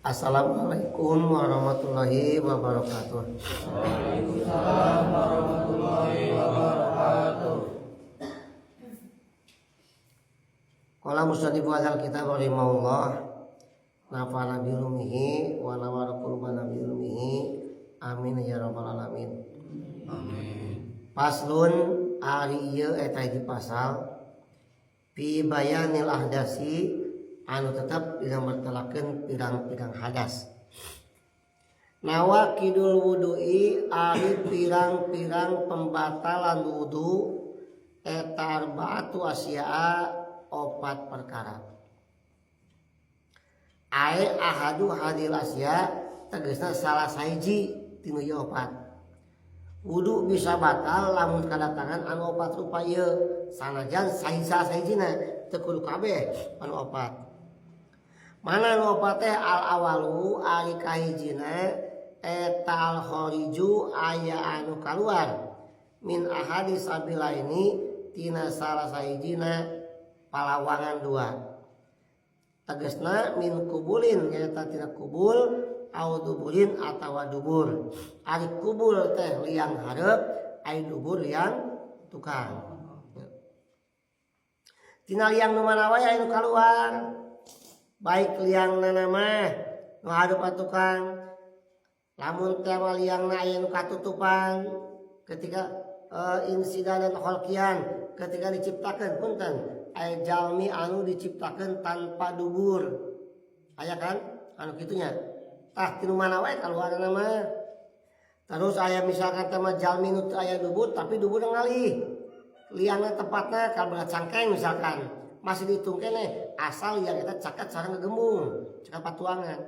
Assalamualaikum warahmatullahi wabarakatuh. Waalaikumsalam warahmatullahi wabarakatuh. Qala musannif hadzal kitab rahimahullah nafa'ana bi ulumihi wa nawwara qulubana bi ilmihi, amin ya rabbal alamin. Amin. Faslun, ari ieu eta hiji pasal, fi bayanil ahdasi, anu tetap dina mertelakeun pirang-pirang hadas. Nawaqidul wudu'i, ari pirang-pirang pembatalan wudu, eta arba'atu asya'a, opat perkara. Ae ahadu hadil asya, tegasna salah sahiji tinu ieu opat. Wudu bisa batal lamun kadatangan anu opat rupa ieu, sanajan sahiji sahijina, teu kudu kabeh anu opat. Mana nu opat teh? Al awalu, ari kahijina, eta al khariju, aya anu kaluar, min ahadi sabilaini, tina salah sahijina palawangan dua. Tegasna min kubulin, nyaeta tina kubul, au duburin atawa dubur. Ari kubul teh liang hareup, ari dubur liang tukang. Tina liang nu mana wae anu kaluar, baik liang mah nu hareup tukang, lamun teh mah liangna aya nu katutupan ketika insidanan kholqian, ketika diciptakeun, punten, aya jalmi anu diciptakeun tanpa dubur, aya kan anu kitunya. Tah, tinu mana wae kaluarna mah. Terus aya misalkan teh mah jalmi nu teu aya dubur tapi dubur ngalih liangna, tepatna kalau cangkeng misalkan, masih dihitung keneh asal liang eta caket sareng gegembung, caket patuangan.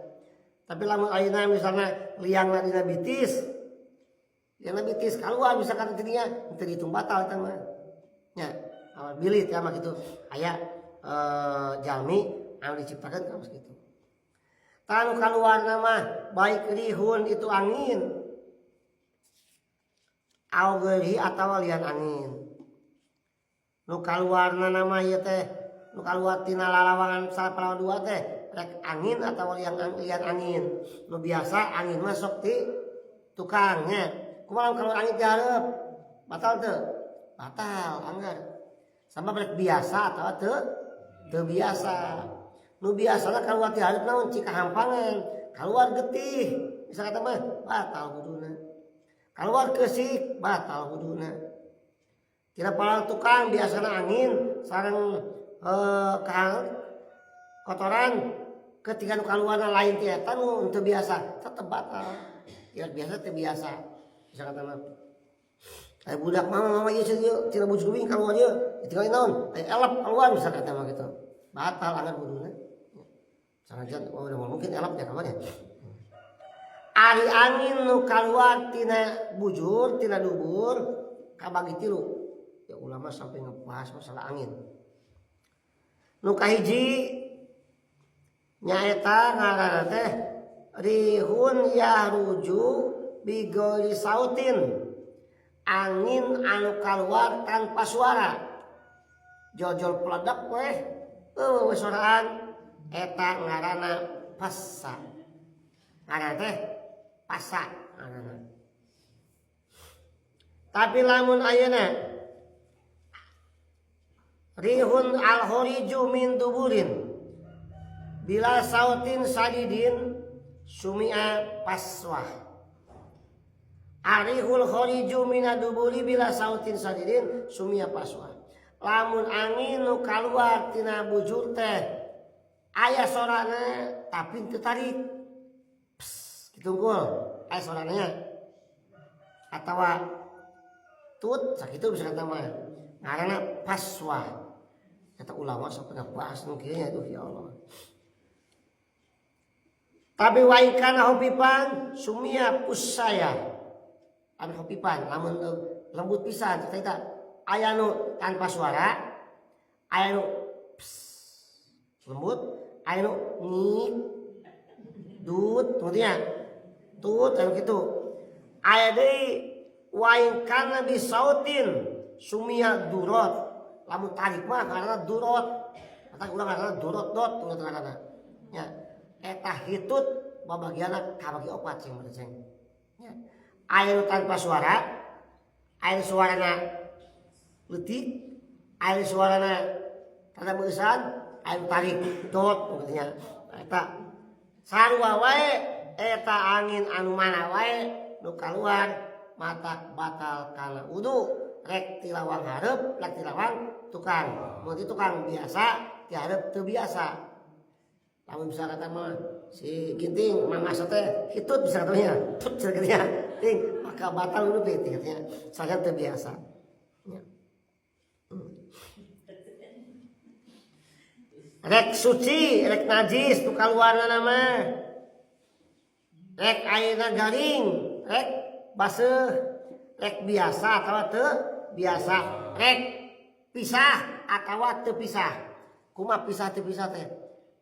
Tapi lamun ayeuna misalnya liangna dina bitis, liangna bitis keluar misalkan tidinya, teu dihitung batal eta mah nya. Awal bilit ya mah kitu, aya jalmi anu diciptakeun kaos kitu. Tanu kaluarna mah baik rihun, itu angin, au ghairihi, atawa lian angin. Nu kaluarna nama ieu teh, nu kaluar tina lalawangan salah palawan dua teh, rek angin atau lian, lian angin. Nu biasa angin masuk ti tukangnya. Kumaha kalau angin ti hareup, batal teu? Batal anggar. Sama rek biasa atau teu teu biasa. Nu biasana kaluar ti hareup naon, cik kahampangan, keluar getih bisa kata mah, batal wuduna. Keluar kesik, batal wuduna. Tina palang tukang biasana angin sareng kotoran, ketika nu kaluarna lain ti eta nu teu biasa, tetep batal ya. Biasa teu biasa bisa kata mah. Aya budak, "Mama, mama, ieu ieu tina bujur kubing keluar ieu." Tinggal naon, aya elap keluar bisa kata mah gitu, batal anggar wuduna. Sanajan oh udah mungkin elap ya kamarnya. Ari angin nu keluar tina bujur, tina dubur, kabagi tilu ya. Ulama sampai ngebahas masalah angin. Nu kahiji nyaeta ngaranna teh rihun yahruju bighairi sautin, angin anu keluar tanpa suara, jojol peledak weh, eueuh soraan, eta ngaranna passa. Ngaranna teh passa ngaranna. Tapi lamun ayeuna rihun al khoriju min duburin bila sautin sadidin sumia paswah. Arihul khoriju minaduburi bila sautin sadidin sumia paswah. Lamun angin nu kaluar tina bujur teh aya sorana tapi teu tarik, pss, kitu unggul aya sorana atawa tut sakitu bisa kata mah, ngaranna paswah. Kata ulama sampai ngebahas nu kieu nya tuh, ya Allah. Tapi wa kana khofifan sumia pusaya. Anu khofifan lamun lembut pisan cerita, aya nu tanpa suara, aya nu pss, lembut, aya nu ngik dut, maksudnya tut anu kitu. Aya deui wa in kana bisautin sumia durot. Lamun tarik mah karena durot. Kata urang karena durot dot ngaranna. Nya eta hitut. babagianna kabagi opat cing meureun cing. Nya. Aya nu tanpa suara, aya nu suarana leutik, aya nu suarana rada meueusan, aya nu tarik dot gitu nya. Eta sarua wae eta angin anu mana wae nu kaluar matak batal kana wudu rek ti lawang hareup rek ti lawang tukang. Mun ti tukang biasa ti hareup teu biasa. Lamun bisa kata mah si Ginting mamasa teh hitut bisa katanya tut katanya ting maka batal wudu teh katanya sangat teu biasa. Ya. Rek suci rek najis tu kaluarna mah rek ayeuna garing rek baseuh rek biasa atawa teu biasa rek pisah atawa teu pisah. Kumaha pisah teu pisah teh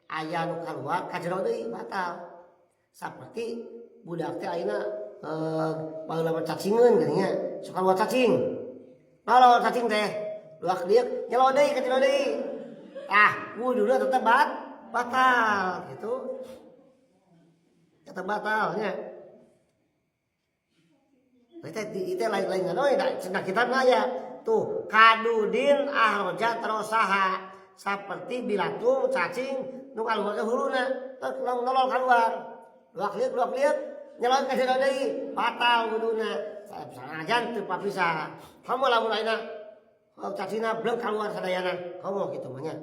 aya nu kaluar ka jero deui batal. Saperti budak teh ayeuna baheula mah cacingeun geuning nya sok kaluar cacing. Kalau cacing teh luak dieu nyelo deui ka jero deui. Ah, wuduna tetep batal gitu. Tetep batalnya. Itu lain-lain nganoy da cenah kitab mah aya. Tuh kadudin ahroja terosaha seperti bilatung cacing nu kaluar ke huluna tek nolol keluar. Luak liuk nyelon ka jero deui batal wuduna. Sanajan teu papisah. Komo lamun ayeuna cacingna bleng kaluar sadayana komo kitu mah nya.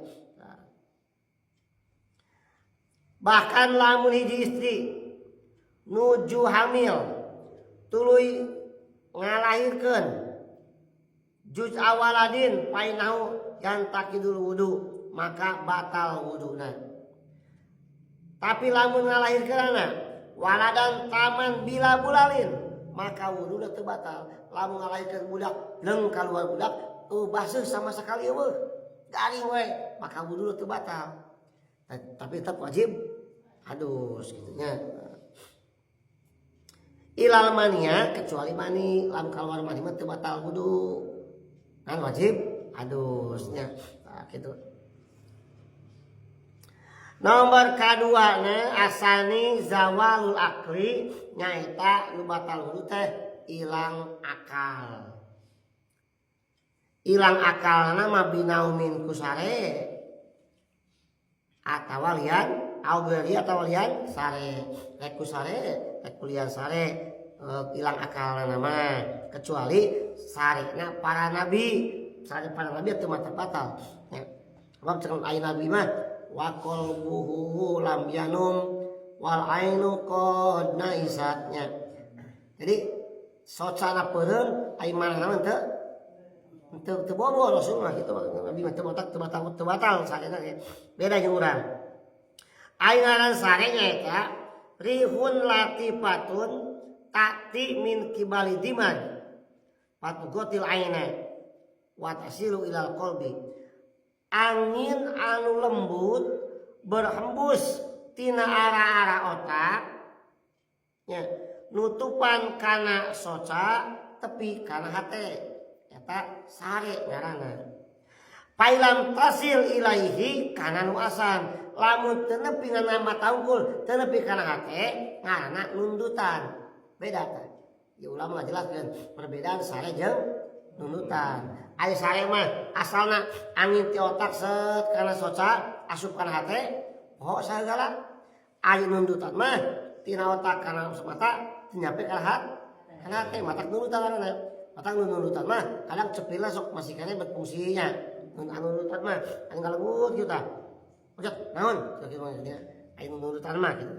Bahkan lamun hiji istri nuju hamil tuluy ngalahirkeun juz awaladin painahu yantakidul wudu maka batal wuduna. Tapi lamun ngalahirkeunana waladan taman bila bulalin maka wuduna teu batal. Lamun ngalahirkeun budak leung kaluar budak baseuh sama sekali eueuh garing we maka wuduna teu batal. Tapi tetap wajib adus gitu nya. Ilal mania kecuali mani, lamun keluar mani mah teu batal wudu. Kan wajib adusnya. Nah, gitu. Nomor kadua na asani zawalul akli nyaeta nu batal wudu teh ilang akal. Ilang akalna mah binaumin kusare atawa lian augeri atawa lian sare rek kusare rek kulian sare ilang akalna mah kecuali sarena para nabi. Sare para nabi teu mata batal ya. Sebab cenah aya nabi mah wa qalbuhu lam yanum wal ainu qad naisatnya. Jadi socana peureum ai manehna teu teu bobo Rasul mah kitu nabi mah teu batal teu batal teu batal sarena ge. Beda jeung urang. Ai ngaran sare nyaeta rihun latifatun ta'ti min kibali diman patugotil aina wa tasilu ilal qalbi. Angin anu lembut berhembus tina arah-arah otak nya nutupan kana soca tepi kana hate eta sare ngaranna. Pailam tasil ilaihi kana nu asan lamun teu nepi ngana mata unggul teu nepi kana hate ngaranna nundutan. Beda tah. Ya ulama ngajelaskeun perbedaan sare jeung nundutan. Aya sare mah asalna angin ti otak set kana soca asup kana hate poho sagala. Aya nundutan mah tina otak kana mata teu nyampe kana hate kana hate matak nundutan ngaranna. Matak nundutan mah kadang cepilna sok masih kene berfungsinya. Nundutan mah anu ngalegut kieu tah. Ujak naon kieu mah nya. Aya nundutan mah kitu.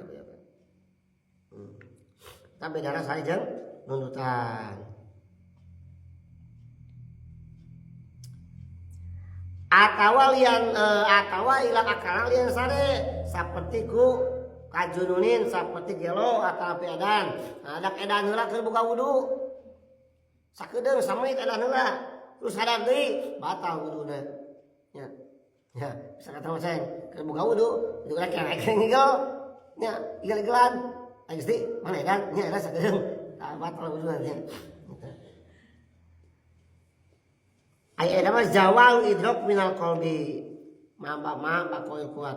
Tah bedana sare jeung nundutan. Atawa lian atawa ilang akal lian sare saperti ku kajununin saperti gelo atawa edan. Nah, adak edan heula keur buka wudu. Sakedeung samenit edan heula. Terus sadar deui batal wuduna. Nya. Ya, bisa kata mah ceng keur buka wudu itu rek rek ngigel. Nya, igel-igelan. Geus di mana edan? Nya edan sakedeung. Tah batal wuduna nya. Aya eta mah zawal idrok minal qalbi. Ma ba ma bakoil kuat.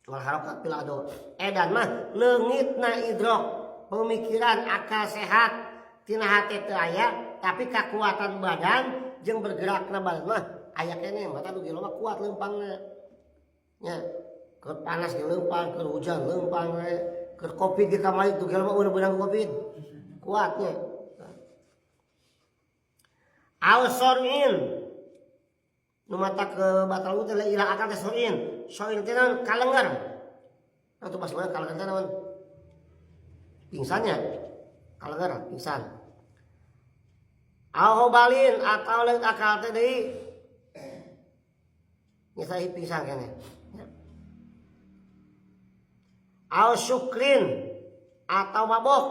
Wal harokat fil ado. Edan mah leungitna idrok, pemikiran akal sehat tina hate teu aya, tapi kekuatan badan jeung bergerakna badan mah aya keneh, mata dugi loba kuat leumpangna. Nya, keur panas ge leumpang, keur hujan leumpang we, keur Covid ge kamari dugi loba udah beunang Covid. Kuatnya. Aw sor'in nu mata ke batal teh ilang akal teh sor'in. Sor'in teh naon? Kalenger. Atuh pas mana kalenger teh naon? Pingsannya. Kalenger, pingsan. Aw hobalin atau leungit akal teh deui. Nya saya pingsan keneh. Aw sukrin atau mabok.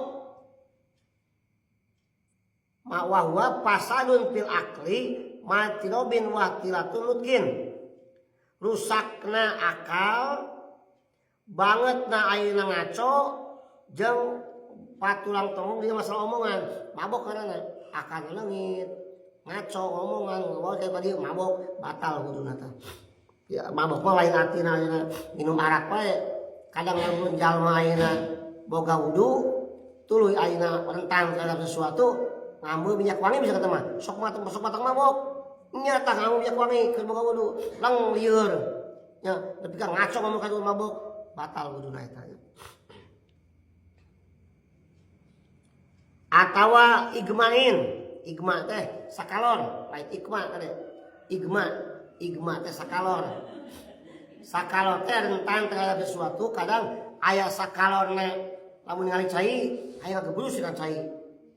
Ma wahwa fasadun fil akli matirobin wahtilatun nutkin. Rusakna akal banget na ayeuna ngaco jeung patulang tongong di masalah omongan. Mabok karena akal leungit ngaco omongan ngomong kayak tadi mabok batal wuduna teh. Ya mabok mah lain artina ayeuna minum arak wae. Kadang lamun jalma ayeuna boga wudu tuluy ayeuna rentan terhadap sesuatu ngambil minyak wangi bisa kata mah sok matang mabok nyata ngambil minyak wangi keur boga wudu lang lieur nya tapi kan ngaco ngomong ka mabok batal wuduna eta. Atawa igmain, igma teh sakalor, lain ikma kade. Igma, igma teh sakalor. Sakalor teh rentan terhadap sesuatu, kadang aya sakalorna lamun ningali cai aya gebrus kana cai.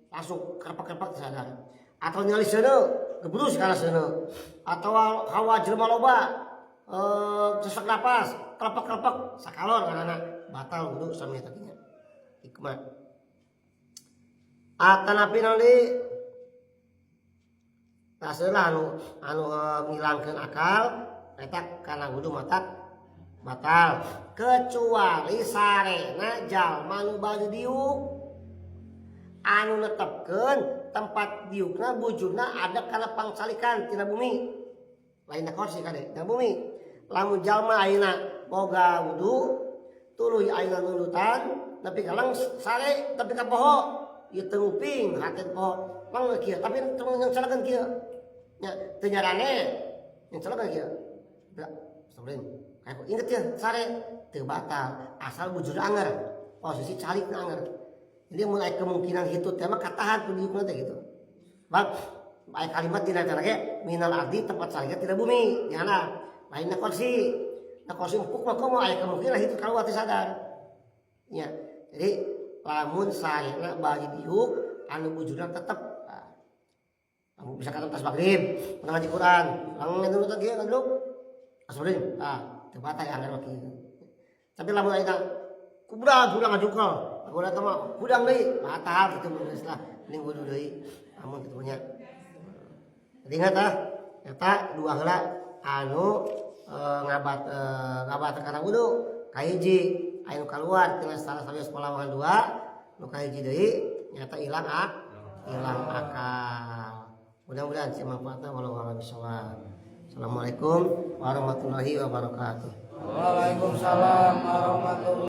Langsung kerpek-kerpek sadar. Atau ningali seuneu, gebrus kana seuneu. Atau hawa jelema loba sesak napas, kelepek-kelepek sakalor karena batal wudu sami eta nya. Ikma. Atanapi naon deui? Tah seulah anu ngilangkeun akal eta kana wudu matak batal kecuali sarena jalma nu bade diuk anu netepkeun tempat diukna bujurna ada kana pangcalikan tina bumi lain kursi kade tina bumi. Lamun jalma ayeuna boga wudu tuluy ayeuna nundutan nepi ka lang sare nepi ka poho ieu teu nguping hate poho lang kieu tapi teu nyangcalakeun kieu nya teu nyarane nyangcalakeun kieu. Astagfirullah. Kayak inget ya sare teu batal asal bujur anger posisi calik anger. Jadi mulai kemungkinan gitu teh mah katahan ku diukna teh gitu. Bab aya kalimat dina teh ge minal ardi tempat salikna tina bumi nyana lainna kursi. Nah kursi empuk mah komo aya kemungkinan itu kalau teu sadar. Nya. Jadi lamun sarena bagi diuk anu bujurna tetep nah, bisa kata tas maghrib ngaji Quran lang nurut kieu ngeduk asbrin ah teu batal anger mah kieu. Tapi lamun ayeuna kubrang hudang ngajukal aku datang mah hudang deui batal gitu geus lah mending wudu deui lamun kitu nya. Jadi ingat ah eta dua heula anu ngabat ngabat kana wudu kahiji anu kaluar tina salah sawios palawangan dua nu kahiji deui nyata ilang ilang akal. Mudah-mudahan sih manfaatna wallahu a'lam bishawab. Assalamualaikum warahmatullahi wabarakatuh. Waalaikumsalam warahmatullahi.